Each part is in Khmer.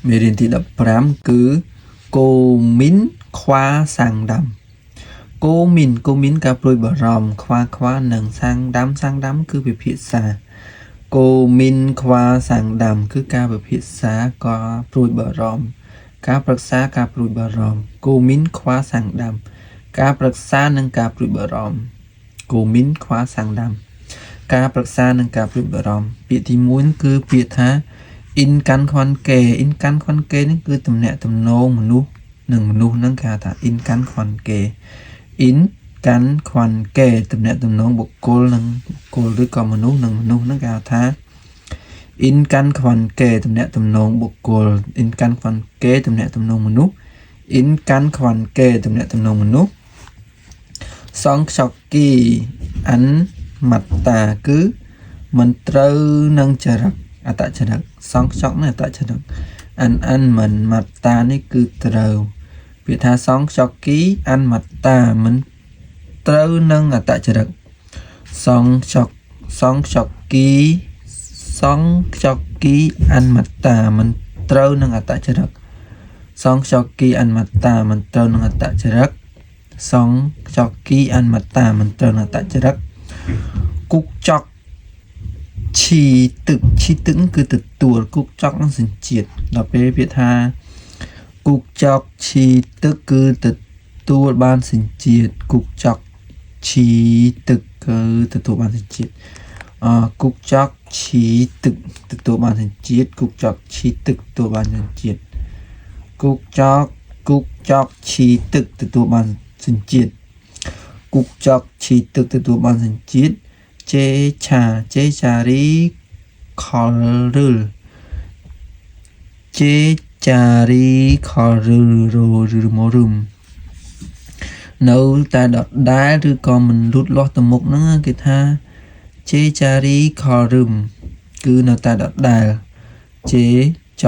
មេរៀនទី15គឺ고민ខ្វា 상담 고민 고민 ការព្រួយបារម្ភខ្វាខ្វានិង 상담 상담 គឺពិភាក្សា고민ខ្វា 상담 គឺការពិភាក្សាការព្រួយបារម្ភការប្រឹក្សាការព្រួយបារម្ភ 고민ខ្វា 상담 ការប្រឹក្សានិងការព្រួយបារម្ភ 고민ខ្វា 상담 ការប្រឹក្សានិងការព្រួយបារម្ភពាក្យទី1គឺពាក្យថា 인간관계 인간관계 នេះគឺទំនាក់ទំនងមនុស្សនិងមនុស្សហ្នឹងគេហៅថា 인간관계 인간관계 ទំនាក់ទំនងបុគ្គលនិងបុគ្គលឬក៏មនុស្សនិងមនុស្សហ្នឹងគេហៅថា 인간관계 ទំនាក់ទំនងបុគ្គល 인간관계 ទំនាក់ទំនងមនុស្ស 인간관계 ទំនាក់ទំនងមនុស្ស 성격이 안 맞다 គឺមិនត្រូវនឹងចរិតអត្តចរិត 성격 នេះអត្តចរិត 안 안 មិន 맞다 នេះគឺត្រូវពាក្យថា 성격이 안 맞다 មិនត្រូវនឹងអត្តចរិត 성격 성격이 성격이 안 맞다 មិនត្រូវនឹងអត្តចរិត 성격이 안 맞다 មិនត្រូវនឹងអត្តចរិត 성격이 안 맞다 មិនត្រូវនឹងអត្តចរិត 국적 취득 취득 គឺទទួល 국적 នឹងសញ្ជាតិដល់ពេលពាក្យថា 국적 취득 គឺទទួលបានសញ្ជាតិ 국적 취득 គឺទទួលបានសញ្ជាតិអ 국적 취득 ទទួលបានសញ្ជាតិ 국적 취득 ទទួលបានសញ្ជាតិ 국적 국적 취득 ទទួលបានសញ្ជាតិ 국적 취득 ទទួលបានសញ្ជាតិ 제자 제자리 걸을 제자리 걸을 រឬមរឹមនៅតែដដែលឬក៏មិនលូតលាស់ទៅមុខហ្នឹងគេថា 제자리 걸음 គឺនៅតែដដែល 제ច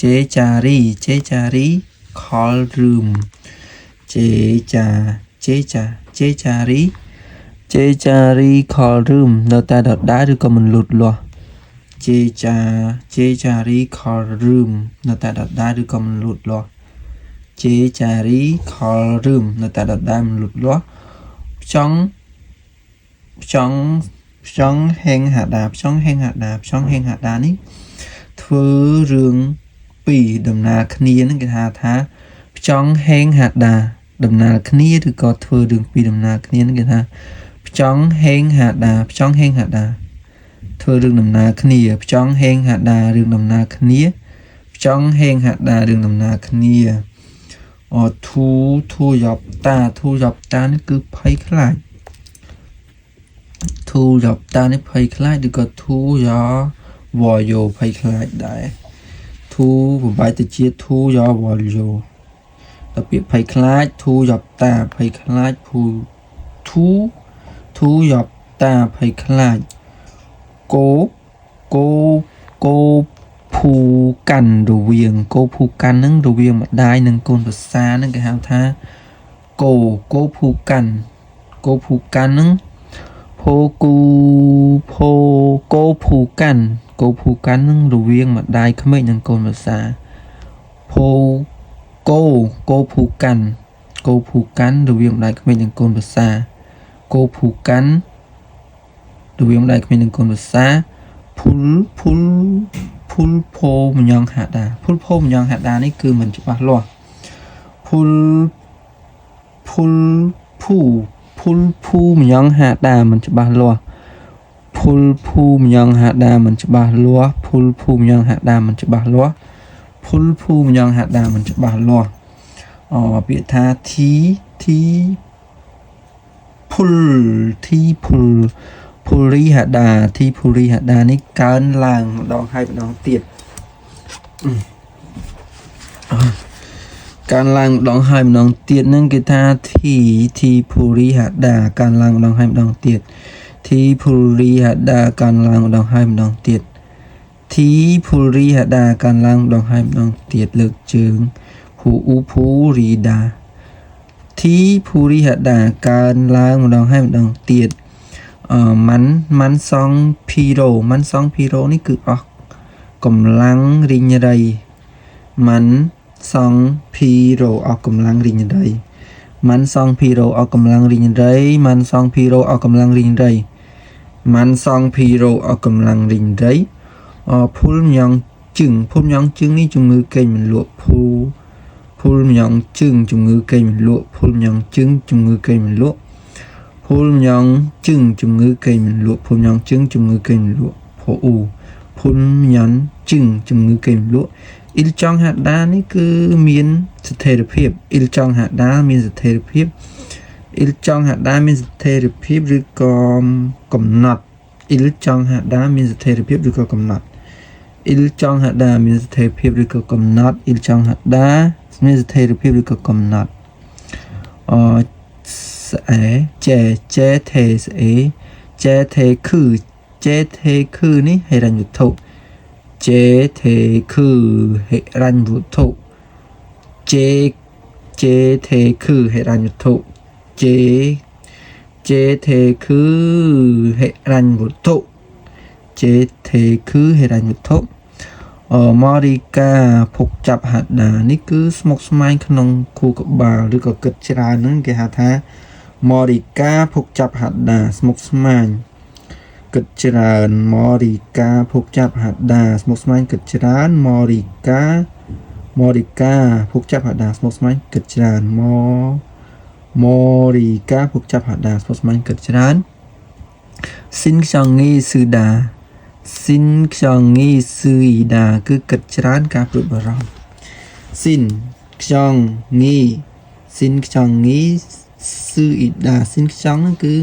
제자리 제자리 걸음 제자 제자 제자리 제자리 걸음 នៅតែដដែលឬក៏មិនលូតលាស់ 제자 제자리 걸음 នៅតែដដែលឬក៏មិនលូតលាស់ 제자리 걸음 នៅតែដដែលមិនលូតលាស់ផ្ចង់ផ្ចង់ផ្ចង់ហេងហាដាផ្ចង់ហេងហាដាផ្ចង់ហេងហាដានេះធ្វើរឿងពីរដំណើរគ្នាហ្នឹងគេថាថាផ្ចង់ហេងហាដាដំណើរគ្នាឬក៏ធ្វើរឿងពីរដំណើរគ្នាហ្នឹងគេថាផ្ចង់ហេងហាដាផ្ចង់ហេងហាដាធ្វើរឿងដំណើរគ្នាផ្ចង់ហេងហាដារឿងដំណើរគ្នាផ្ចង់ហេងហាដារឿងដំណើរគ្នាអធូធូយ៉ាប់តាធូយ៉ាប់តានេះគឺភ័យខ្លាចធូយ៉ាប់តានេះភ័យខ្លាចឬក៏ធូយ៉ាវយោភ័យខ្លាចដែរធូបំបែកទៅជាធូយ៉ាវយោដល់ពាក្យភ័យខ្លាចធូយ៉ាប់តាភ័យខ្លាចភូធូធូយ៉ាប់តាភ័យខ្លាចគោគោគោភូកាន់រវាងគោភូកាន់នឹងរវាងម្ដាយនិងកូនប្រសានឹងគេហៅថាគោគោភូកាន់គោភូកាន់នឹងភោគូភោគោភូកាន់គោភូកាន់នឹងរវាងម្ដាយក្មេកនិងកូនប្រសាភោគោគោភូកាន់គោភូកាន់រវាងម្ដាយក្មេកនិងកូនប្រសាគោភូកាន់រវាងម្ដាយក្មេកនិងកូនប្រសាភុលភុលភុលភោមញងហាដាភុលភោមញងហាដានេះគឺមិនច្បាស់លាស់ភុលភុលភូភុលភូមញងហាដាមិនច្បាស់លាស់ភុលភូមញងហាដាមិនច្បាស់លាស់ភុលភូមញងហាដាមិនច្បាស់លាស់ភុលភូមញងហាដាមិនច្បាស់លាស់អពាក្យថាធីធីភុលធីភុលភូរីហាដាធីភូរីហាដានេះកើនឡើងម្ដងហើយម្ដងទៀតកើនឡើងម្ដងហើយម្ដងទៀតហ្នឹងគេថាធីធីភូរីហាដាកើនឡើងម្ដងហើយម្ដងទៀតធីភូរីហាដាកើនឡើងម្ដងហើយម្ដងទៀតធីភូរីហាដាកើនឡើងម្ដងហើយម្ដងទៀតលើកជើងភូអ៊ូភូរីដាធីភូរីហាដាកើនឡើងម្ដងហើយម្ដងទៀតអឺម៉ាន់ម៉ាន់សងភីរ៉ូម៉ាន់សងភីរ៉ូនេះគឺអស់កម្លាំងរីងរៃ ម៉ាន់សង់ភីរ៉ូអស់កម្លាំងរីងរៃម៉ាន់សង់ភីរ៉ូអស់កម្លាំងរីងរៃម៉ាន់សង់ភីរ៉ូអស់កម្លាំងរីងរៃម៉ាន់សង់ភីរ៉ូអស់កម្លាំងរីងរៃអភុលញ៉ងជឹងភុលញ៉ងជឹងនេះជំងឺគេងមិនលក់ភូភុលញ៉ងជឹងជំងឺគេងមិនលក់ភុលញ៉ងជឹងជំងឺគេងមិនលក់ភុលញ៉ងជឹងជំងឺគេងមិនលក់ភុលញ៉ងជឹងជំងឺគេងមិនលក់ភូអ៊ូភុលញ៉ងជឹងជំងឺគេងមិនលក់អ៊ីលចង់ហាដានេះគឺមានស្ថិរភាពអ៊ីលចង់ហាដាមានស្ថិរភាពអ៊ីលចង់ហាដាមានស្ថិរភាពឬក៏កំណត់អ៊ីលចង់ហាដាមានស្ថិរភាពឬក៏កំណត់អ៊ីលចង់ហាដាមានស្ថិរភាពឬក៏កំណត់អ៊ីលចង់ហាដាមានស្ថិរភាពឬក៏កំណត់អស្អែចែចែថេស្អេចែថេខឺចែថេខឺនេះហិរញ្ញវត្ថុ ចេថេខឺហិរញ្ញវត្ថុចេចេថេខឺហិរញ្ញវត្ថុចេចេថេខឺហិរញ្ញវត្ថុចេថេខឺហិរញ្ញវត្ថុអម៉រីកាភុកចាប់ហាដានេះគឺស្មុគស្មាញក្នុងខួរក្បាលឬក៏គិតច្រើនហ្នឹងគេហៅថាម៉រីកាភុកចាប់ហាដាស្មុគស្មាញ គិតច្រើនម៉រីកាភពចាប់ហាដាស្មុគស្មាញគិតច្រើនម៉រីកាម៉រីកាភពចាប់ហាដាស្មុគស្មាញគិតច្រើនម៉រីកាភពចាប់ហាដាស្មុគស្មាញគិតច្រើនស៊ីនខ្យងងីស៊ឺដាស៊ីនខ្យងងីស៊ឺអ៊ីដាគឺគិតច្រើនការព្រួយបារម្ភស៊ីនខ្យងងីស៊ីនខ្យងងីស៊ឺអ៊ីដាស៊ីនខ្យងហ្នឹងគឺ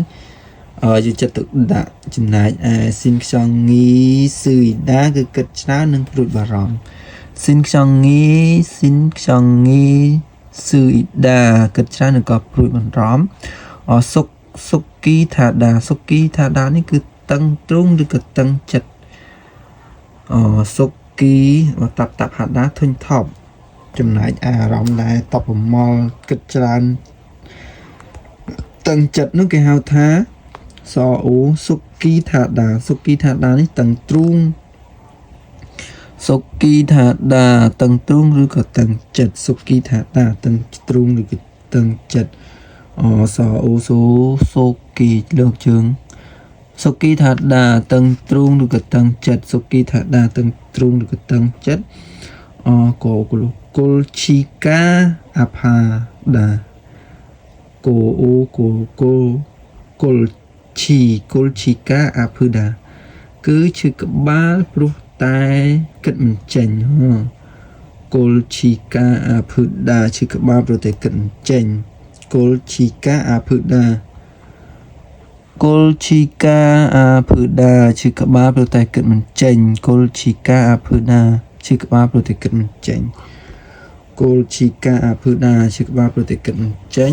អឺយកចិត្តទុកដាក់ចំណែកឯស៊ីនខ្យងងីស៊ឺអ៊ីដាគឺគិតច្រើននិងព្រួយបារម្ភស៊ីនខ្យងងីស៊ីនខ្យងងីស៊ឺអ៊ីដាគិតច្រើននិងក៏ព្រួយបារម្ភអសុកសុគីថាដាសុគីថាដានេះគឺតឹងទ្រូងឬក៏តឹងចិត្តអសុគីមកតាប់តាប់ហាដាធុញថប់ចំណែកអារម្មណ៍ដែលតបប្រមល់គិតច្រើនតឹងចិត្តនោះគេហៅថា សអូសុគីថាដាសុគីថាដានេះតឹងទ្រូងសុគីថាដាតឹងទ្រូងឬក៏តឹងចិត្តសុគីថាដាតឹងទ្រូងឬក៏តឹងចិត្តអសអូសូសូគីលើកជើងសុគីថាដាតឹងទ្រូងឬក៏តឹងចិត្តសុគីថាដាតឹងទ្រូងឬក៏តឹងចិត្តអកកលគុលឈីកាអាផាដាកូអូកូកូគុល ឈីគុលឈីកាអាភឺដាគឺឈឺក្បាលព្រោះតែគិតមិនចេញហ៎គុលឈីកាអាភឺដាឈឺក្បាលព្រោះតែគិតមិនចេញគុលឈីកាអាភឺដាគុលឈីកាអាភឺដាឈឺក្បាលព្រោះតែគិតមិនចេញគុលឈីកាអាភឺដាឈឺក្បាលព្រោះតែគិតមិនចេញគុលឈីកាអាភឺដាឈឺក្បាលព្រោះតែគិតមិនចេញ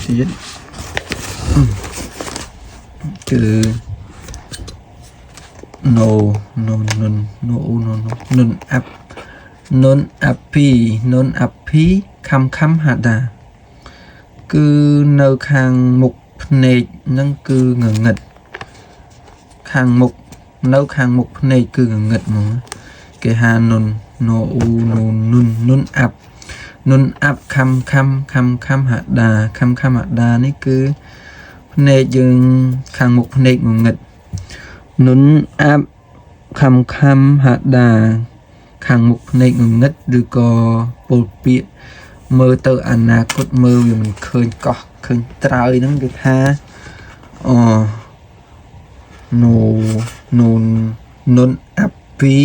ទៀត គឺ no no no no no no នុនអាប់នុនអាប់ពីនុនអាប់ភីខំខំហាដាគឺនៅខាងមុខភ្នែកហ្នឹងគឺងងឹតខាងមុខនៅខាងមុខភ្នែកគឺងងឹតហ្មងគេហានុនណូអ៊ូនូនុននុនអាប់នុនអាប់ខំខំខំខំហាដាខំខំហាដានេះគឺភ្នែកយើងខាងមុខភ្នែកងងឹតនុនអាប់ខំខំហាដាខាងមុខភ្នែកងងឹតឬក៏ពលពាក្យមើលទៅអនាគតមើលវាមិនឃើញកោះឃើញត្រើយហ្នឹងគេថាអណូនូននុនអាប់ពី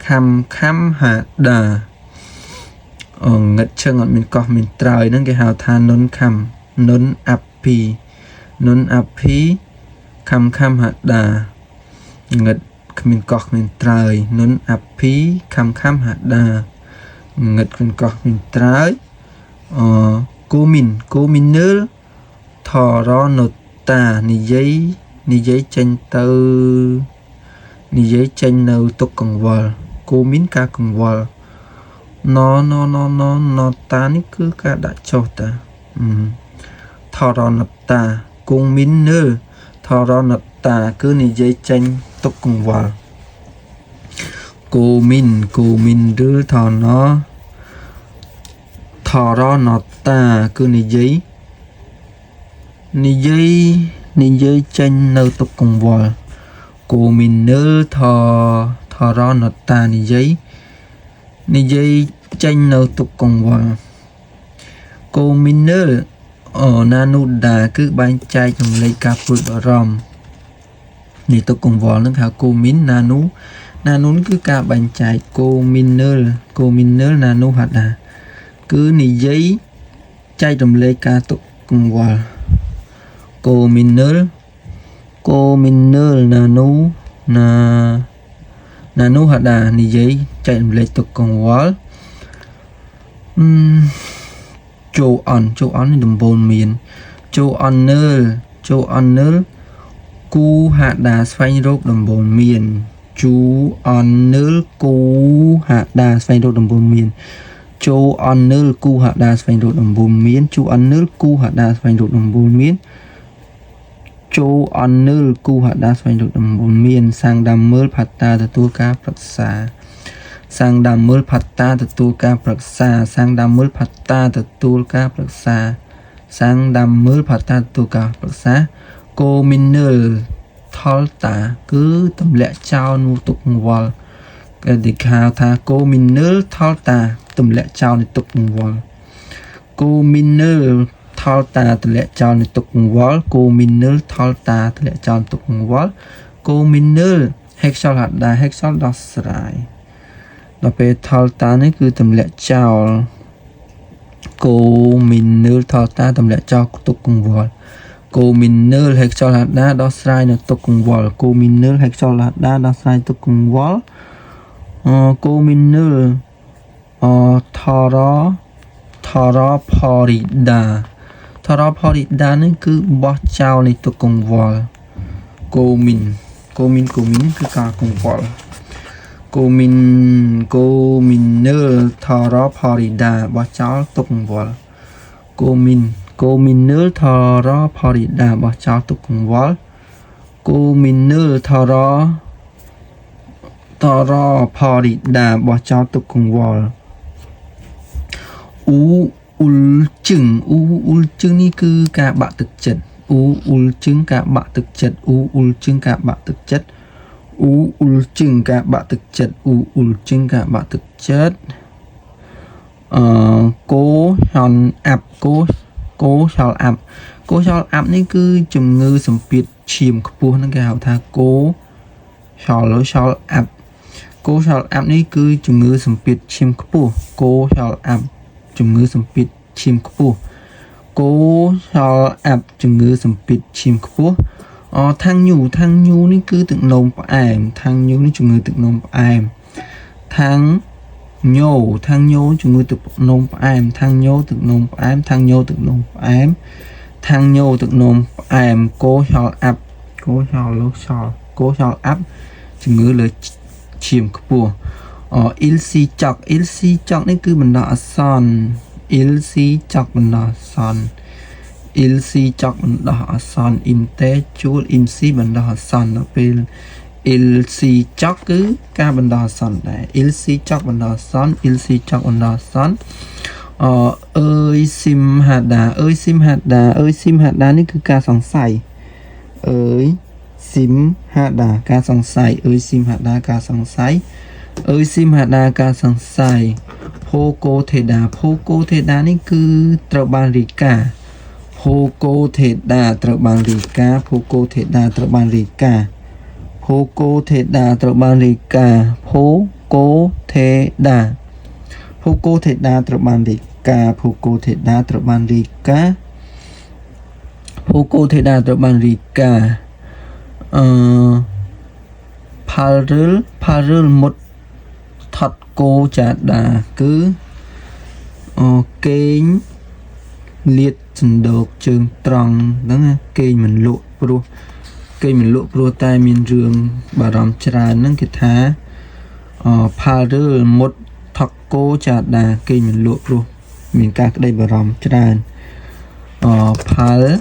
ខំខំហាដាអងឹតឈឹងអត់មានកោះមានត្រើយហ្នឹងគេហៅថានុនខំនុនអាប់ពីនុនអាប់ភីខំខំហាដាងឹតគ្មានកោះគ្មានត្រើយនុនអាប់ភីខំខំហាដាងឹតគ្មានកោះគ្មានត្រើយអគូមីនគូមីនើលថរណូតានិយាយនិយាយចេញទៅនិយាយចេញនៅទុកកង្វល់គូមីនការកង្វល់ណណណណណតានេះគឺការដាក់ចុះតាថរណតាគងមីនើលថរណតាគឺនិយាយចេញទុកកង្វល់ គោមីនគោមីនឬថណថរណតាគឺនិយាយនិយាយនិយាយចេញនៅទុកកង្វល់គោមីនលថថរណតានិយាយនិយាយចេញនៅទុកកង្វល់គោមីនលអូណានូដាគឺបែងចែករំលែកការព្រួយបារម្ភនេះទុកកង្វល់នឹងហៅគោមីនណានូណានូគឺការបែងចែកគោមីនលគោមីនលណានូហាដាគឺនិយាយចែករំលែកការទុកកង្វល់គោមីនលគោមីនលណានូណាណានូហាដានិយាយចែករំលែកទុកកង្វល់អឺចូលអន់ចូលអន់នេះដំបូលមានចូលអន់នើលចូលអន់នើលគូហាដាស្វែងរកដំបូលមានជូអន់នើលគូហាដាស្វែងរកដំបូលមានចូលអន់នើលគូហាដាស្វែងរកដំបូលមានជូអន់នើលគូហាដាស្វែងរកដំបូលមានចូលអន់នើលគូហាដាស្វែងរកដំបូលមានសាងដាំមើលផាតាទទួលការប្រឹក្សាសាងដាំមើលផាតាទទួលការប្រឹក្សាសាងដាំមើលផាតាទទួលការប្រឹក្សាសាងដាំមើលផាតាទទួលការប្រឹក្សាគោមីនលថលតាគឺទម្លាក់ចោលនោះទុកកង្វល់គេទីខៅថាគោមីនលថលតាទម្លាក់ចោលនៃទុកកង្វល់គោមីនលថលតាទម្លាក់ចោលនៃទុកកង្វល់គោមីនលថលតាទម្លាក់ចោលទុកកង្វល់គោមីនលហេកសលហាដាហេកសលដោះស្រាយដល់ពេលថលតានេះគឺទម្លាក់ចោលគោមីនលថលតាទម្លាក់ចោលទុកកង្វល់គោមីនលហេកសលហាដាដោះស្រាយនៅទុកកង្វល់គោមីនលហេកសលហាដាដោះស្រាយទុកកង្វល់អគោមីនលអថរថរផរីដាថរផរីដានេះគឺបោះចោលនៃទុកកង្វល់គោមីនគោមីនគោមីនគឺការកង្វល់គោមីនគោមីនលថរផរីដាបោះចោលទុកកង្វល់គោមីនគោមីនលថរផរីដាបោះចោលទុកកង្វល់គោមីនលថរថរផរីដាបោះចោលទុកកង្វល់អ៊ូអ៊ុលជឹងអ៊ូអ៊ុលជឹងនេះគឺការបាក់ទឹកចិត្តអ៊ូអ៊ុលជឹងការបាក់ទឹកចិត្តអ៊ូអ៊ុលជឹងការបាក់ទឹកចិត្តអ៊ូអ៊ុលជឹងការបាក់ទឹកចិត្តអ៊ូអ៊ុលជឹងការបាក់ទឹកចិត្តអឺគោហនអាប់គោគោឆលអាប់គោឆលអាប់នេះគឺជំងឺសម្ពាធឈាមខ្ពស់ហ្នឹងគេហៅថាគោឆលឆលអាប់គោឆលអាប់នេះគឺជំងឺសម្ពាធឈាមខ្ពស់គោឆលអាប់ជំងឺសម្ពាធឈាមខ្ពស់គោឆលអាប់ជំងឺសម្ពាធឈាមខ្ពស់អថាងញូថាងញូនេះគឺទឹកនោមផ្អែមថាងញូនេះជំងឺទឹកនោមផ្អែមថាងញោថាងញោជំងឺទឹកនោមផ្អែមថាងញោទឹកនោមផ្អែមថាងញោទឹកនោមផ្អែមថាងញោទឹកនោមផ្អែមគោឆលអាប់គោឆលលោកឆលគោឆលអាប់ជំងឺលើឈាមខ្ពស់អអ៊ីលស៊ីចកអ៊ីលស៊ីចកនេះគឺបណ្ដោះអាសន្នអ៊ីលស៊ីចកបណ្ដោះអាសន្នអ៊ីលស៊ីចកបណ្ដោះអាសន្នអ៊ីមតេជួលអ៊ីមស៊ីបណ្ដោះអាសន្នដល់ពេលអ៊ីលស៊ីចកគឺការបណ្ដោះអាសន្នដែរអ៊ីលស៊ីចកបណ្ដោះអាសន្នអ៊ីលស៊ីចកបណ្ដោះអាសន្នអអើយស៊ីមហាដាអើយស៊ីមហាដាអើយស៊ីមហាដានេះគឺការសង្ស័យអើយស៊ីមហាដាការសង្ស័យអើយស៊ីមហាដាការសង្ស័យអើយស៊ីមហាដាការសង្ស័យភូកូថេដាភូកូថេដានេះគឺត្រូវបានរីកាភូកូថេដាត្រូវបានរីកាភូកូថេដាត្រូវបានរីកាភូកូថេដាត្រូវបានរីកាភូកូថេដាភូកូថេដាត្រូវបានរីកាភូកូថេដាត្រូវបានរីកាភូកូថេដាត្រូវបានរីកាអឺផាល់រឹលផាល់រឹលមុតថត់គោចាដាគឺអកេងលៀតសណ្ដោកជើងត្រង់ហ្នឹងគេងមិនលក់ព្រោះគេងមិនលក់ព្រោះតែមានរឿងបារម្ភច្រើនហ្នឹងគេថាអផាល់រឹលមុតថកគោចាដាគេងមិនលក់ព្រោះមានការក្តីបារម្ភច្រើនអផាល់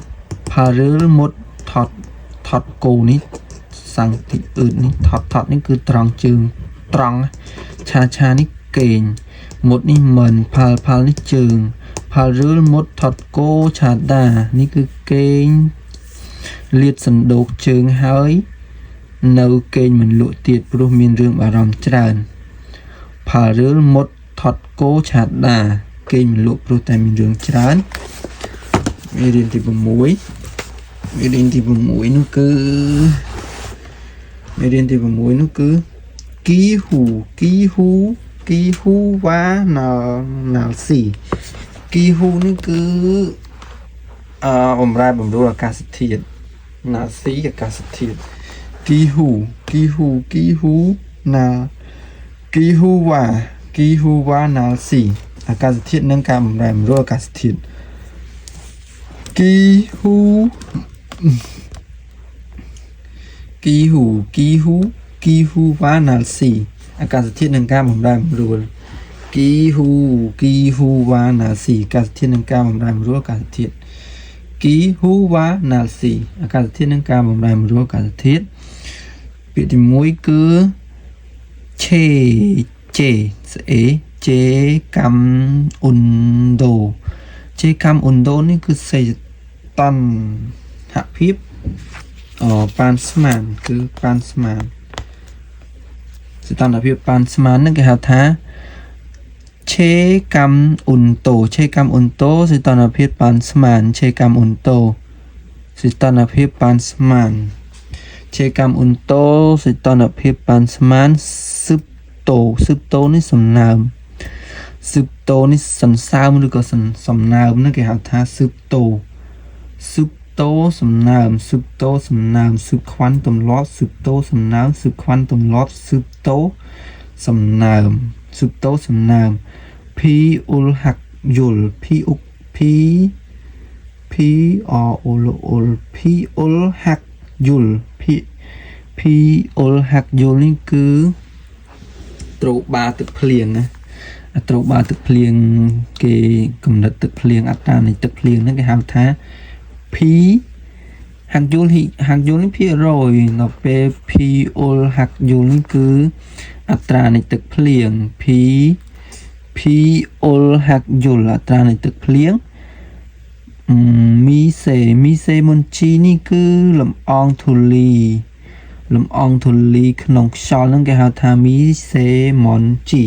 ផាល់រឹលមុតថត់ថត់គោនេះសង្តិអឺតនេះថត់ថត់នេះគឺត្រង់ជើង ត្រង់ឆាឆានេះកេងមុតនេះមិនផាល់ផាល់នេះជើងផាល់រឿលមុតថត់គោឆាដានេះគឺកេងលាតសណ្ដូកជើងហើយនៅកេងមិនលក់ទៀតព្រោះមានរឿងបារម្ភច្រើនផាល់រឿលមុតថត់គោឆាដាកេងមិនលក់ព្រោះតែមានរឿងច្រើនមេរៀនទី6មេរៀនទី6នោះគឺមេរៀនទី6នោះគឺគីហ៊ូគីហ៊ូគីហ៊ូវ៉ាណាល់ណាល់ស៊ីគីហ៊ូនេះគឺអឺបំរែបំរួលអាកាសធាតុណាល់ស៊ីអាកាសធាតុគីហ៊ូគីហ៊ូគីហ៊ូណាល់គីហ៊ូវ៉ាគីហ៊ូវ៉ាណាល់ស៊ីអាកាសធាតុនិងការបំរែបំរួលអាកាសធាតុគីហ៊ូគីហ៊ូគីហ៊ូគីហ៊ូវ៉ាណាល់ស៊ីអាកាសធាតុនិងការបំរែបំរួលគីហ៊ូគីហ៊ូវ៉ាណាល់ស៊ីអាកាសធាតុនិងការបំរែបំរួលអាកាសធាតុគីហ៊ូវ៉ាណាល់ស៊ីអាកាសធាតុនិងការបំរែបំរួលអាកាសធាតុពាក្យទី1គឺឆេជេស្អេជេកាំអ៊ុនដូជេកាំអ៊ុនដូនេះគឺសេតន្តហភាពអប៉ានស្មានគឺប៉ានស្មានសីតុណ្ហភាពប៉ានស្មានហ្នឹងគេហៅថាឆេកាំអ៊ុនតូឆេកាំអ៊ុនតូសីតុណ្ហភាពប៉ានស្មានឆេកាំអ៊ុនតូសីតុណ្ហភាពប៉ានស្មានឆេកាំអ៊ុនតូសីតុណ្ហភាពប៉ានស្មានស៊ឹបតូស៊ឹបតូនេះសំណើមស៊ឹបតូនេះសន្សើមឬក៏សំណើមហ្នឹងគេហៅថាស៊ឹបតូស៊ឹបតូសំណើមស៊ឹបតូសំណើមស៊ឹបខ្វាន់ទម្លាប់ស៊ឹបតូសំណើមស៊ឹបខ្វាន់ទម្លាប់ស៊ឹបតូសំណើមស៊ឹបតូសំណើមភីអ៊ុលហាក់យុលភីអ៊ុកភីភីអអ៊ុលអ៊ុលភីអ៊ុលហាក់យុលភីភីអ៊ុលហាក់យុលនេះគឺត្រូបាទឹកភ្លៀងណាអាត្រូបាទឹកភ្លៀងគេកំណត់ទឹកភ្លៀងអត្រានៃទឹកភ្លៀងហ្នឹងគេហៅថាភីហាក់យុលហាក់យុលនេះភាគរយដល់ពេលភីអ៊ុលហាក់យុលនេះគឺអត្រានៃទឹកភ្លៀងភីភីអ៊ុលហាក់យុលអត្រានៃទឹកភ្លៀងមីសេមីសេមុនជីនេះគឺលំអងធូលីលំអងធូលីក្នុងខ្យល់ហ្នឹងគេហៅថាមីសេមុនជី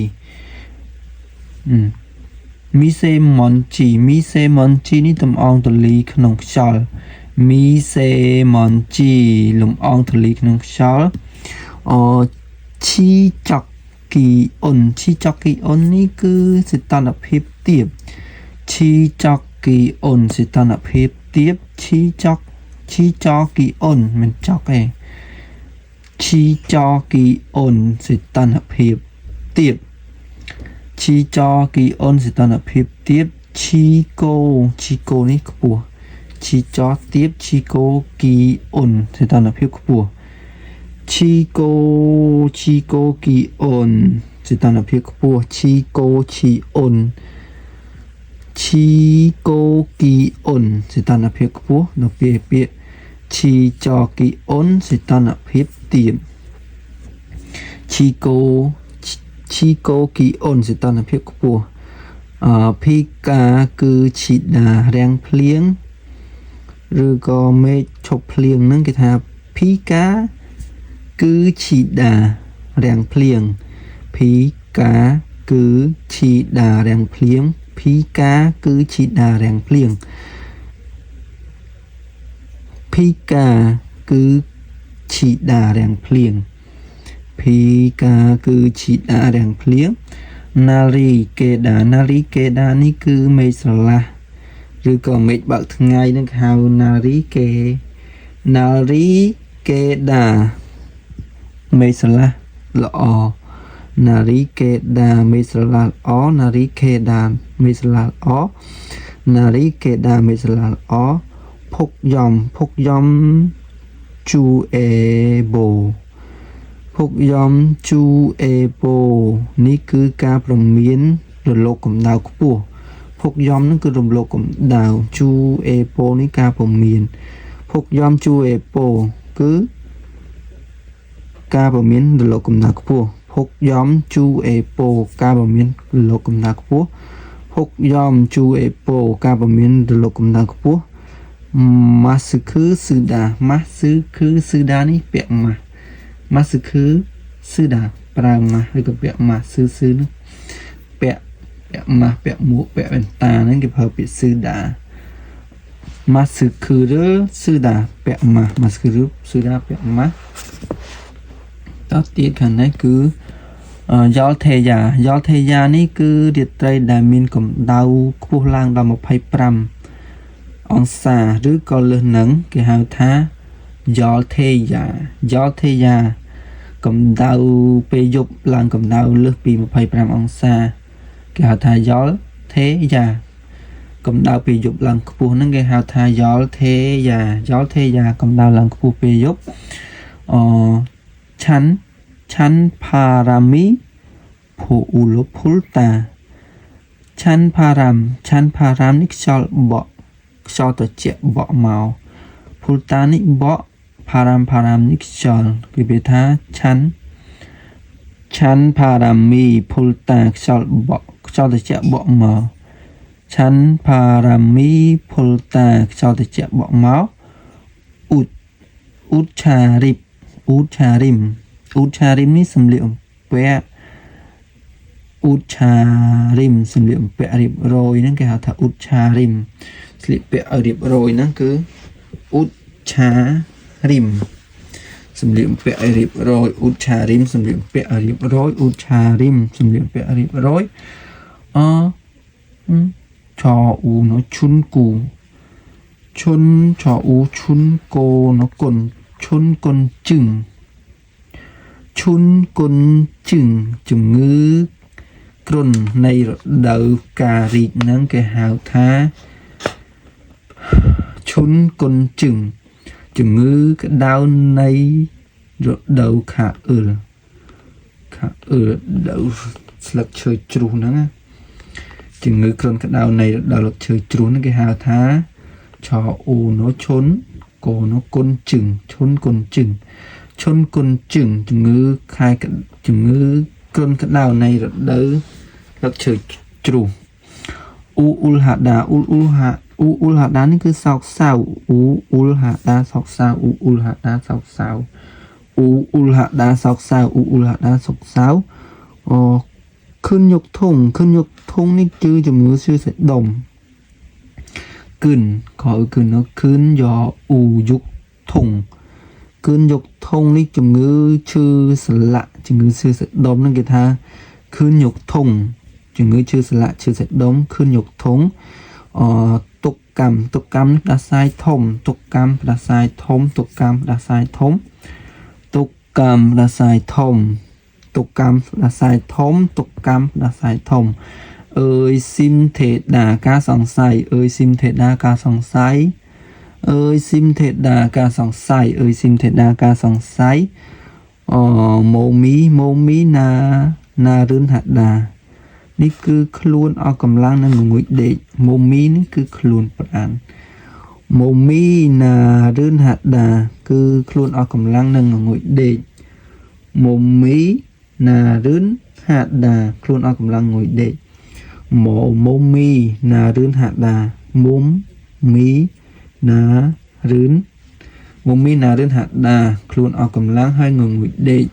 មីសេមុនជីមីសេមុនជីនេះលំអងធូលីក្នុងខ្យល់មីសេមុនជីលំអងធូលីក្នុងខ្យល់អឈីចកគីអ៊ុនឈីចកគីអ៊ុននេះគឺសីតុណ្ហភាពទាបឈីចកគីអ៊ុនសីតុណ្ហភាពទាបឈីចកឈីចគីអ៊ុនមិនចកទេឈីចគីអ៊ុនសីតុណ្ហភាពទាបឈីចគីអ៊ុនសីតុណ្ហភាពទាបឈីកូឈីកូនេះខ្ពស់ឈីចទាបឈីកូគីអ៊ុនសីតុណ្ហភាពខ្ពស់ឈីកូឈីកូគីអ៊ុនសីតុណ្ហភាពខ្ពស់ឈីកូឈីអ៊ុនឈីកូគីអ៊ុនសីតុណ្ហភាពខ្ពស់នៅពេលពាក្យឈីចគីអ៊ុនសីតុណ្ហភាពទាបឈីកូឈីកូគីអ៊ុនសីតុណ្ហភាពខ្ពស់អភីកាគឺឈីដារាំងភ្លៀងឬក៏មេឃឈប់ភ្លៀងហ្នឹងគេថាភីកាគឺឈីដារាំងភ្លៀងភីកាគឺឈីដារាំងភ្លៀងភីកាគឺឈីដារាំងភ្លៀងភីកាគឺឈីដារាំងភ្លៀងភីកាគឺឈីដារាំងភ្លៀងណារីកេដាណារីកេដានេះគឺមេឃស្រឡះឬក៏មេឃបើកថ្ងៃនឹងគេហៅណារីកេណារីកេដាមេឃស្រឡះល្អណារីកេដាមេឃស្រឡះល្អណារីកេដាមេឃស្រឡះល្អណារីកេដាមេឃស្រឡះល្អភុកយ៉ំភុកយ៉ំជូអេបូភុកយ៉ំជូអេបូនេះគឺការប្រមានរលកកម្ដៅខ្ពស់ភុកយ៉ំនឹងគឺរំលកកម្ដៅជូអេប៉ូនេះការពមៀនភុកយ៉ំជូអេប៉ូគឺការពមៀនរលកកម្ដៅខ្ពស់ ភុកយំជូអេប៉ូការពមៀនលោកកម្ដៅខ្ពស់ភុកយំជូអេប៉ូការពមៀនលោកកម្ដៅខ្ពស់ម៉ាស្គឺស៊ឺដាម៉ាស្គឺស៊ឺដានេះពាក់ម៉ាស់ម៉ាស្គឺស៊ឺដាប្រើម៉ាស់ឬក៏ពាក់ម៉ាស់ស៊ឺស៊ឺនោះពាក់ពាក់ម៉ាស់ពាក់មួកពាក់វ៉ែនតាហ្នឹងគេប្រើពាក្យស៊ឺដាម៉ាស្គឺឬស៊ឺដាពាក់ម៉ាស់ម៉ាស្គឺឬស៊ឺដាពាក់ម៉ាស់តទៀតខាងនេះគឺយ៉លថេយ៉ាយ៉លថេយ៉ានេះគឺរាត្រីដែលមានកម្ដៅខ្ពស់ឡើងដល់25អង្សាឬក៏លើសនឹងគេហៅថាយ៉លថេយ៉ាយ៉លថេយ៉ាកម្ដៅពេលយប់ឡើងកម្ដៅលើសពី25អង្សាគេហៅថាយ៉លថេយ៉ាកម្ដៅពេលយប់ឡើងខ្ពស់ហ្នឹងគេហៅថាយ៉លថេយ៉ាយ៉លថេយ៉ាកម្ដៅឡើងខ្ពស់ពេលយប់អឆាន់ឆាន់ផារ៉ាមីភូអ៊ូលភុលតាឆាន់ផារ៉ាមឆាន់ផារ៉ាមនេះខ្យល់បក់ខ្យល់ត្រជាក់បក់មកភុលតានេះបក់ផារ៉ាមផារ៉ាមនេះខ្យល់គេនិយាយថាឆាន់ឆាន់ផារ៉ាមីភុលតាខ្យល់បក់ខ្យល់ត្រជាក់បក់មកឆាន់ផារ៉ាមីភុលតាខ្យល់ត្រជាក់បក់មកអ៊ូតអ៊ូតឆារីបអ៊ូតឆារីមអ៊ូតឆារីមនេះសម្លៀកបំពាក់អ៊ូតឆារីមសម្លៀកបំពាក់រៀបរយហ្នឹងគេហៅថាអ៊ូតឆារីមស្លៀកពាក់ឲ្យរៀបរយហ្នឹងគឺអ៊ូតឆារីមសម្លៀកបំពាក់ឲ្យរៀបរយអ៊ូតឆារីមសម្លៀកបំពាក់ឲ្យរៀបរយអ៊ូតឆារីមសម្លៀកបំពាក់ឲ្យរៀបរយអឆអ៊ូណឈុនគូឈុនឆអ៊ូឈុនកោណគុនឈុនគុនជឹងឈុនគុនជឹងជំងឺគ្រុននៃរដូវការីកហ្នឹងគេហៅថាឈុនគុនជឹងជំងឺក្តៅនៃរដូវខាអ៊ឺលខាអ៊ឺលរដូវស្លឹកឈើជ្រុះហ្នឹងណាជំងឺគ្រុនក្តៅនៃរដូវស្លឹកឈើជ្រុះហ្នឹងគេហៅថាឆអ៊ូណូឈុនកោណូគុនជឹងឈុនគុនជឹងឈុនគុនជឹងជំងឺខែជំងឺគ្រុនក្តៅនៃរដូវស្លឹកឈើជ្រុះអ៊ូអ៊ុលហាដាអ៊ូអ៊ុលហាអ៊ូអ៊ុលហាដានេះគឺសោកសៅអ៊ូអ៊ុលហាដាសោកសៅអ៊ូអ៊ុលហាដាសោកសៅអ៊ូអ៊ុលហាដាសោកសៅអ៊ូអ៊ុលហាដាសោកសៅអូខึนយកធុងខึนយកធុងនេះគឺជំងឺឈឺសាច់ដុំគឹនខគឹនគឹនយកអ៊ូយុកធុងគឹនយកធុងនេះជំងឺឈឺសន្លាក់ជំងឺឈឺសាច់ដុំហ្នឹងគេថាខึนយកធុងជំងឺឈឺសន្លាក់ឈឺសាច់ដុំខึนយកធុងអទុកកម្មទុកកម្មផ្ដាសាយធំទុកកម្មផ្ដាសាយធំទុកកម្មផ្ដាសាយធំទុកកម្មផ្ដាសាយធំទុកកម្មផ្ដាសាយធំទុកកម្មផ្ដាសាយធំអើយស៊ីមថេដាការសង្ស័យអើយស៊ីមថេដាការសង្ស័យអើយស៊ីមថេដាការសង្ស័យអើយស៊ីមថេដាការសង្ស័យអម៉ូមីម៉ូមីណាណារឿនហាដានេះគឺខ្លួនអស់កម្លាំងនិងងងុយដេកម៉ូមីនេះគឺខ្លួនប្រានម៉ូមីណារឿនហាដាគឺខ្លួនអស់កម្លាំងនិងងងុយដេកម៉ូមីណារឿនហាដាខ្លួនអស់កម្លាំងងុយដេកម៉ូម៉ូមីណារឿនហាដាមុំមីណារឿនមុំមីណារឿនហាដាខ្លួនអស់កម្លាំងហើយងងុយដេក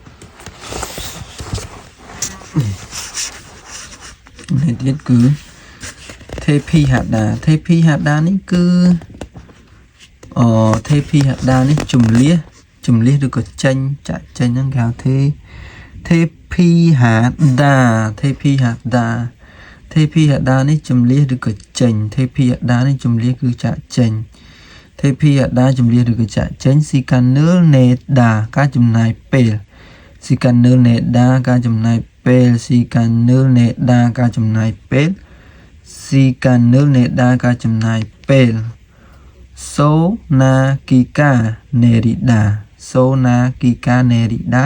នេះទៀតគឺទេភីហាដាទេភីហាដានេះគឺអទេភីហាដានេះជំលះជំលះឬក៏ចេញចាក់ចេញហ្នឹងគេហៅទេទេភីហាដាទេភីហាដាទេភីហាដានេះជំលះឬក៏ចេញទេភីហាដានេះជំលះគឺចាក់ចេញទេភីហាដាជំលះឬក៏ចាក់ចេញស៊ីកានើលនេដាការចំណាយពេលស៊ីកានើលនេដាការចំណាយពេលស៊ីកានើលនេដាការចំណាយពេលស៊ីកានើលនេដាការចំណាយពេលសូណាគីកានេរីដាសូណាគីកានេរីដា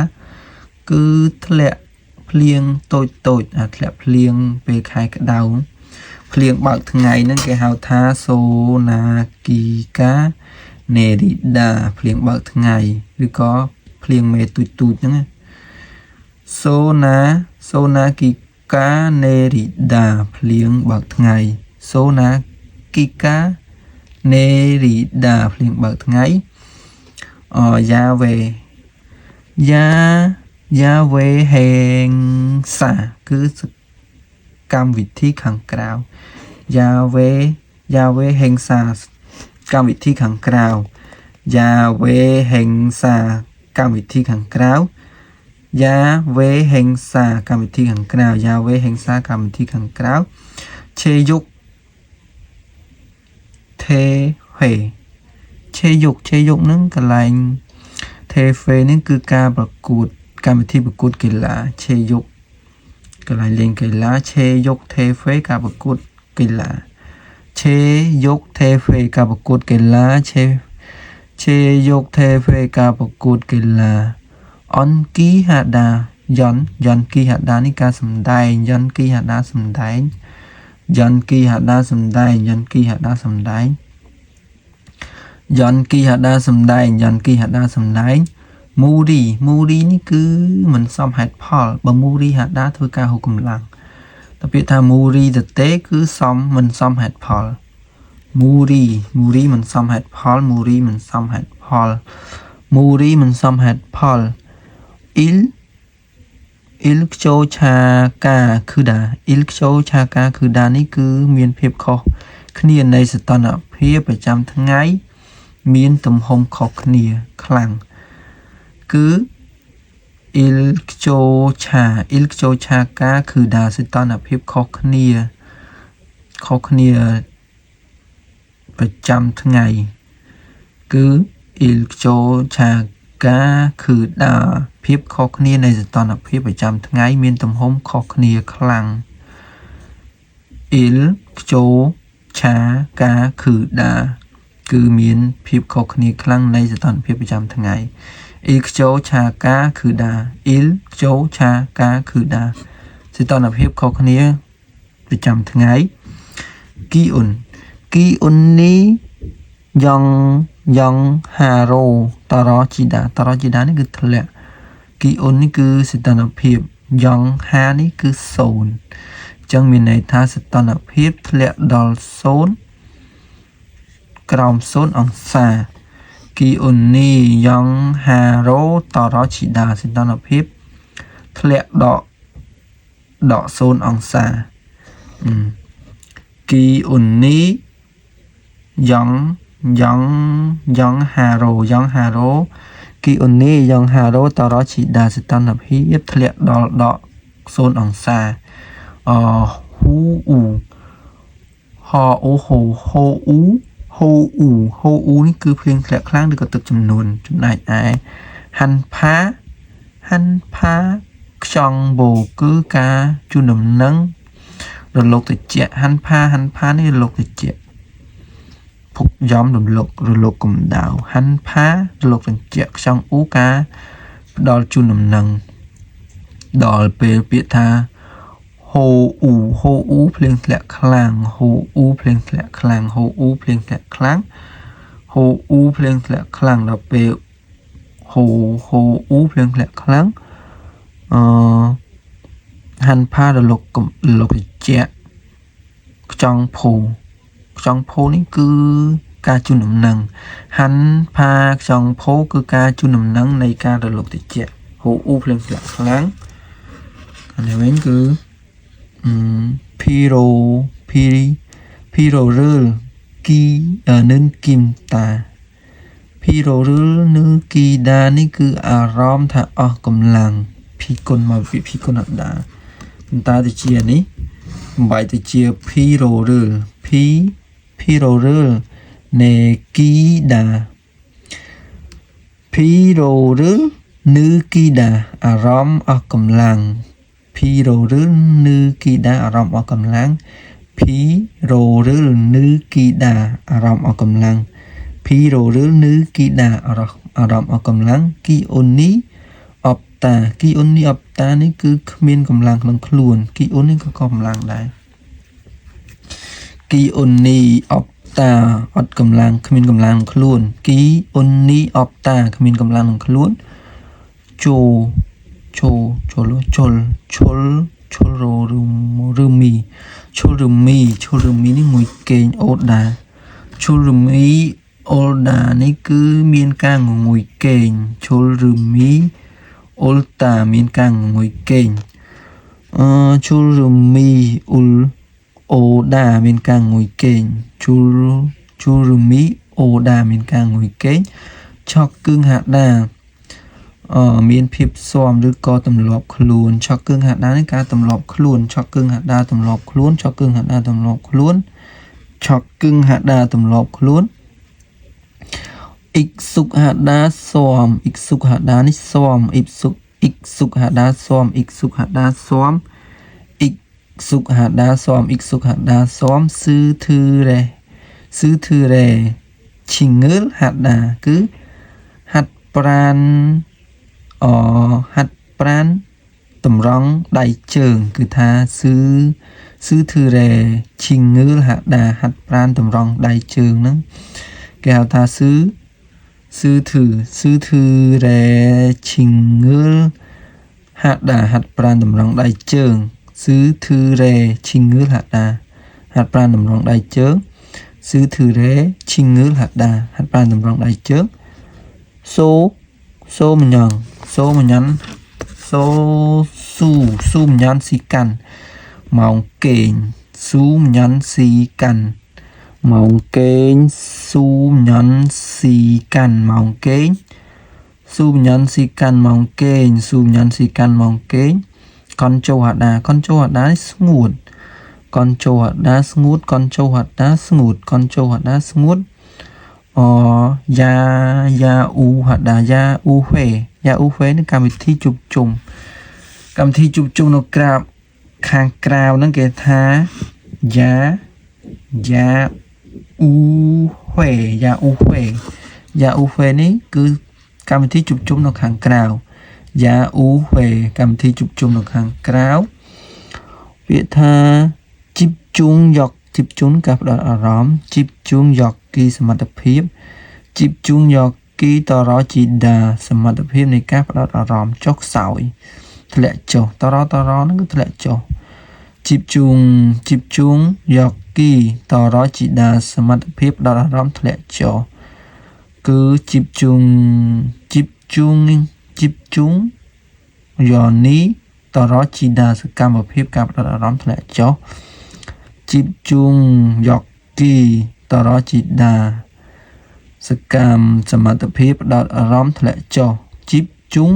គឺធ្លាក់ភ្លៀងតូចតូចអាធ្លាក់ភ្លៀងពេលខែក្តៅភ្លៀងបើកថ្ងៃហ្នឹងគេហៅថាសូណាគីកានេរីដាភ្លៀងបើកថ្ងៃឬក៏ភ្លៀងមេទូចទូចហ្នឹងណា សូណាសូណាគីកានេរីដាភ្លៀងបើកថ្ងៃសូណាគីកានេរីដាភ្លៀងបើកថ្ងៃអយ៉ាវេយ៉ាយ៉ាវេហេងសាគឺកម្មវិធីខាងក្រៅយ៉ាវេយ៉ាវេហេងសាកម្មវិធីខាងក្រៅយ៉ាវេហេងសាកម្មវិធីខាងក្រៅ យ៉ាវេហេងសាកម្មវិធីខាងក្រៅយ៉ាវេហេងសាកម្មវិធីខាងក្រៅឆេយុកថេហេឆេយុកឆេយុកហ្នឹងកន្លែងថេហ្វេហ្នឹងគឺការប្រកួតកម្មវិធីប្រកួតកីឡាឆេយុកកន្លែងលេងកីឡាឆេយុកថេហ្វេការប្រកួតកីឡាឆេយុកថេហ្វេការប្រកួតកីឡាឆេឆេយុកថេហ្វេការប្រកួតកីឡា អនគីហាដាយ៉នយ៉នគីហាដានេះការសំដែងយ៉នគីហាដាសំដែងយ៉នគីហាដាសំដែងយ៉នគីហាដាសំដែងយ៉នគីហាដាសំដែងយ៉នគីហាដាសំដែងមូរីមូរីនេះគឺមិនសមហេតុផលបើមូរីហាដាធ្វើការហូបកម្លាំងតែពាក្យថាមូរីតទេគឺសមមិនសមហេតុផលមូរីមូរីមិនសមហេតុផលមូរីមិនសមហេតុផលមូរីមិនសមហេតុផល អ៊ីលអ៊ីលខ្ជោឆាកាខឺដាអ៊ីលខ្ជោឆាកាខឺដានេះគឺមានភាពខុសគ្នានៃសីតុណ្ហភាពប្រចាំថ្ងៃមានទំហំខុសគ្នាខ្លាំងគឺអ៊ីលខ្ជោឆាអ៊ីលខ្ជោឆាកាខឺដាសីតុណ្ហភាពខុសគ្នាខុសគ្នាប្រចាំថ្ងៃគឺអ៊ីលខ្ជោឆាកាខឺដាភាពខុសគ្នានៃសីតុណ្ហភាពប្រចាំថ្ងៃមានទំហំខុសគ្នាខ្លាំងអ៊ីលខ្ជោឆាកាខឺដាគឺមានភាពខុសគ្នាខ្លាំងនៃសីតុណ្ហភាពប្រចាំថ្ងៃអ៊ីលខ្ជោឆាកាខឺដាអ៊ីលខ្ជោឆាកាខឺដាសីតុណ្ហភាពខុសគ្នាប្រចាំថ្ងៃគីអ៊ុនគីអ៊ុននេះយ៉ងយ៉ងហារ៉ូតរជីដាតរជីដានេះគឺធ្លាក់គីអ៊ុននេះគឺសីតុណ្ហភាពយ៉ងហានេះគឺ0អញ្ចឹងមានន័យថាសីតុណ្ហភាពធ្លាក់ដល់0ក្រោម0អង្សាគីអ៊ុននេះយ៉ងហារ៉ូតរជីដាសីតុណ្ហភាពធ្លាក់ដកដក0អង្សាគីអ៊ុននេះយ៉ងយ៉ងយ៉ងហារ៉ូយ៉ងហារ៉ូគីអ៊ុននេះយ៉ងហារ៉ូតរជីដាសីតុណ្ហភាពធ្លាក់ដល់ដក0អង្សាអហ៊ូអ៊ូហអូហូហូអ៊ូហូអ៊ូហូអ៊ូនេះគឺភ្លៀងធ្លាក់ខ្លាំងឬក៏ទឹកចំនួនចំណែកឯហាន់ផាហាន់ផាខ្យងបូគឺការជូនដំណឹងរលកត្រជាក់ហាន់ផាហាន់ផានេះរលកត្រជាក់ភុកយំរលករលកកម្ដៅហាន់ផារលកត្រជាក់ខ្យងអ៊ូការផ្ដល់ជូនដំណឹងដល់ពេលពាក្យថាហូអ៊ូហូអ៊ូភ្លៀងធ្លាក់ខ្លាំងហូអ៊ូភ្លៀងធ្លាក់ខ្លាំងហូអ៊ូភ្លៀងធ្លាក់ខ្លាំងហូអ៊ូភ្លៀងធ្លាក់ខ្លាំងដល់ពេលហូហូអ៊ូភ្លៀងធ្លាក់ខ្លាំងអឺហាន់ផារលករលកត្រជាក់ខ្ចង់ភូខ្ចង់ភូនេះគឺការជូនដំណឹងហាន់ផាខ្ចង់ភូគឺការជូនដំណឹងនៃការរលកត្រជាក់ហូអ៊ូភ្លៀងធ្លាក់ខ្លាំងខាងនេះវិញគឺភីរ៉ូភីភីរ៉ូរើលគីនឹងគីមតាភីរ៉ូរើលនឹងគីដានេះគឺអារម្មណ៍ថាអស់កម្លាំងភីគុណមកពីភីគុណអដាប៉ុន្តែទៅជានេះបំបែកទៅជាភីរ៉ូរើលភីភីរ៉ូរើលនេគីដាភីរ៉ូរើលនឹគីដាអារម្មណ៍អស់កម្លាំងភីរ៉ូរើលនឹគីដាអារម្មណ៍អស់កម្លាំងភីរ៉ូរើលនឹគីដាអារម្មណ៍អស់កម្លាំងភីរ៉ូរើលនឹគីដាអារម្មណ៍អស់កម្លាំងគីអូនីអបតាគីអូនីអបតានេះគឺគ្មានកម្លាំងក្នុងខ្លួនគីអូននេះក៏កម្លាំងដែរគីអូនីអបតាអត់កម្លាំងគ្មានកម្លាំងខ្លួនគីអូនីអបតាគ្មានកម្លាំងក្នុងខ្លួនជោ ឈោជលជលឈុលឈុលរឬឬមីឈុលឬមីឈុលឬមីនេះមួយកេងអូដាឈុលឬមីអូដានេះគឺមានការងងុយកេងឈុលឬមីអ៊ុលតាមានការងងុយកេងអឺឈុលឬមីអ៊ុលអូដាមានការងុយកេងឈុលឈុលឬមីអូដាមានការងុយកេងឆកគឹងហាដាអឺមានភាពស៊ាំឬក៏ទម្លាប់ខ្លួនឆកគឹងហាដានេះការទម្លាប់ខ្លួនឆកគឹងហាដាទម្លាប់ខ្លួនឆកគឹងហាដាទម្លាប់ខ្លួនឆកគឹងហាដាទម្លាប់ខ្លួនអ៊ិកសុកហាដាស៊ាំអ៊ិកសុកហាដានេះស៊ាំអ៊ិកសុកអ៊ិកសុកហាដាស៊ាំអ៊ិកសុកហាដាស៊ាំអ៊ិកសុកហាដាស៊ាំអ៊ិកសុកហាដាស៊ាំស៊ឺធឺរ៉េស៊ឺធឺរ៉េឈីងើលហាដាគឺហាត់ប្រានអហាត់ប្រានតម្រង់ដៃជើងគឺថាស៊ឺស៊ឺធឺរ៉េឈីងើលហាដាហាត់ប្រានតម្រង់ដៃជើងហ្នឹងគេហៅថាស៊ឺស៊ឺធឺស៊ឺធឺរ៉េឈីងើលហាដាហាត់ប្រានតម្រង់ដៃជើងស៊ឺធឺរ៉េឈីងើលហាដាហាត់ប្រានតម្រង់ដៃជើងស៊ឺធឺរ៉េឈីងើលហាដាហាត់ប្រានតម្រង់ដៃជើងសូសូមញ៉ងសូមញ៉ាន់សូស៊ូស៊ូមញ៉ាន់ស៊ីកាន់ម៉ោងគេងស៊ូមញ៉ាន់ស៊ីកាន់ម៉ោងគេងស៊ូមញ៉ាន់ស៊ីកាន់ម៉ោងគេងស៊ូមញ៉ាន់ស៊ីកាន់ម៉ោងគេងស៊ូមញ៉ាន់ស៊ីកាន់ម៉ោងគេងកនជោហាដាកនជោហាដានេះស្ងួតកនជោហាដាស្ងួតកនជោហាដាស្ងួតកនជោហាដាស្ងួតអយ៉ាយ៉ាអ៊ូហាដាយ៉ាអ៊ូហេយ៉ាអ៊ូហេនឹងកម្មវិធីជួបជុំកម្មវិធីជួបជុំនៅក្រាបខាងក្រៅហ្នឹងគេថាយ៉ាយ៉ាអ៊ូហេយ៉ាអ៊ូហេយ៉ាអ៊ូហេនេះគឺកម្មវិធីជួបជុំនៅខាងក្រៅយ៉ាអ៊ូហេកម្មវិធីជួបជុំនៅខាងក្រៅពាក្យថាជីបជុងយកជីបជុងការផ្ដោតអារម្មណ៍ជីបជុងយកគីសមត្ថភាពជីបជុងយកគីតរជីដាសមត្ថភាពនៃការផ្ដោតអារម្មណ៍ចុះខ្សោយធ្លាក់ចុះតរតរហ្នឹងគឺធ្លាក់ចុះជីបជុងជីបជុងយកគីតរជីដាសមត្ថភាពផ្ដោតអារម្មណ៍ធ្លាក់ចុះគឺជីបជុងជីបជុងជីបជុងយ៉នីតរជីដាសកម្មភាពការផ្ដោតអារម្មណ៍ធ្លាក់ចុះជីបជុងយកគីតរជីដាសកម្មសមត្ថភាពផ្ដោតអារម្មណ៍ធ្លាក់ចុះជីបជុង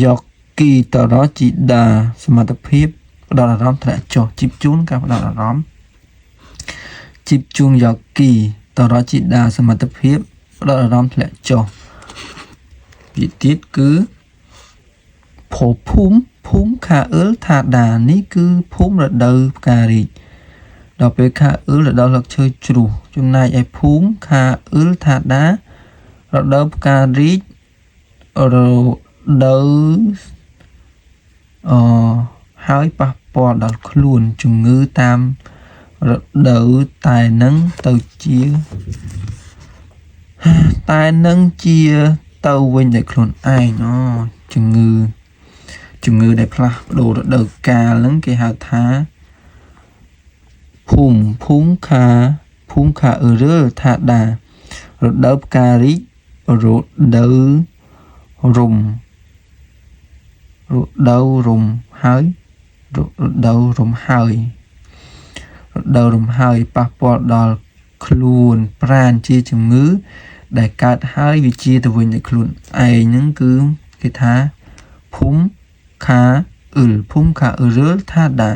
យកគីតរជីដាសមត្ថភាពផ្ដោតអារម្មណ៍ធ្លាក់ចុះជីបជូនការផ្ដោតអារម្មណ៍ជីបជុងយកគីតរជីដាសមត្ថភាពផ្ដោតអារម្មណ៍ធ្លាក់ចុះពាក្យទៀតគឺភភូមិភូមិខាអ៊ឹលថាដានេះគឺភូមិរដូវផ្ការីកដល់ពេលខាអ៊ឹលរដូវស្លឹកឈើជ្រុះចំណែកឯភូមិខាអ៊ឹលថាដារដូវផ្ការីករដូវអហើយប៉ះពាល់ដល់ខ្លួនជំងឺតាមរដូវតែនឹងទៅជាតែនឹងជាទៅវិញដោយខ្លួនឯងអូជំងឺជំងឺដែលផ្លាស់ប្ដូររដូវកាលហ្នឹងគេហៅថាភូមិភូមិខាភូមិខាអឺរើថាដារដូវផ្ការីករដូវរំរដូវរំហើយរដូវរំហើយរដូវរំហើយប៉ះពាល់ដល់ខ្លួនប្រាណជាជំងឺដែលកើតហើយវាជាទៅវិញដោយខ្លួនឯងហ្នឹងគឺគេថាភូមិខាអ៊ឹលភូមិខាអ៊ឹលថាដា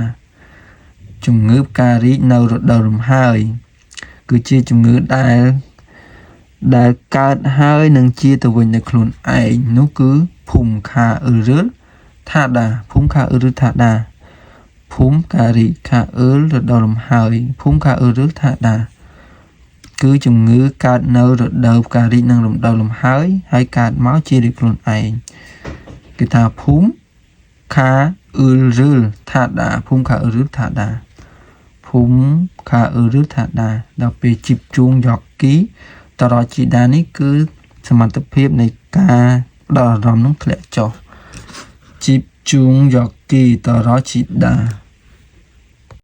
ជំងឺផ្ការីកនៅរដូវរំហើយគឺជាជំងឺដែលដែលកើតហើយនឹងជាទៅវិញដោយខ្លួនឯងនោះគឺភូមិខាអ៊ឹលថាដាភូមិខាអ៊ឹលថាដាភូមិការីខាអ៊ឹលរដូវរំហើយភូមិខាអ៊ឹលថាដាគឺជំងឺកើតនៅរដូវផ្ការីកនិងរដូវលំហើយហើយកើតមកជាដោយខ្លួនឯងគេថាភូមិខាអ៊ឹលរថាដាភូមិខាអ៊ឹលថាដាភូមិខាអ៊ឹលថាដាដល់ពេលជីបជួងយកគីតរជីដានេះគឺសមត្ថភាពនៃការផ្ដោតអារម្មណ៍នឹងធ្លាក់ចុះ ជីបជូងយកគីតរជីដា។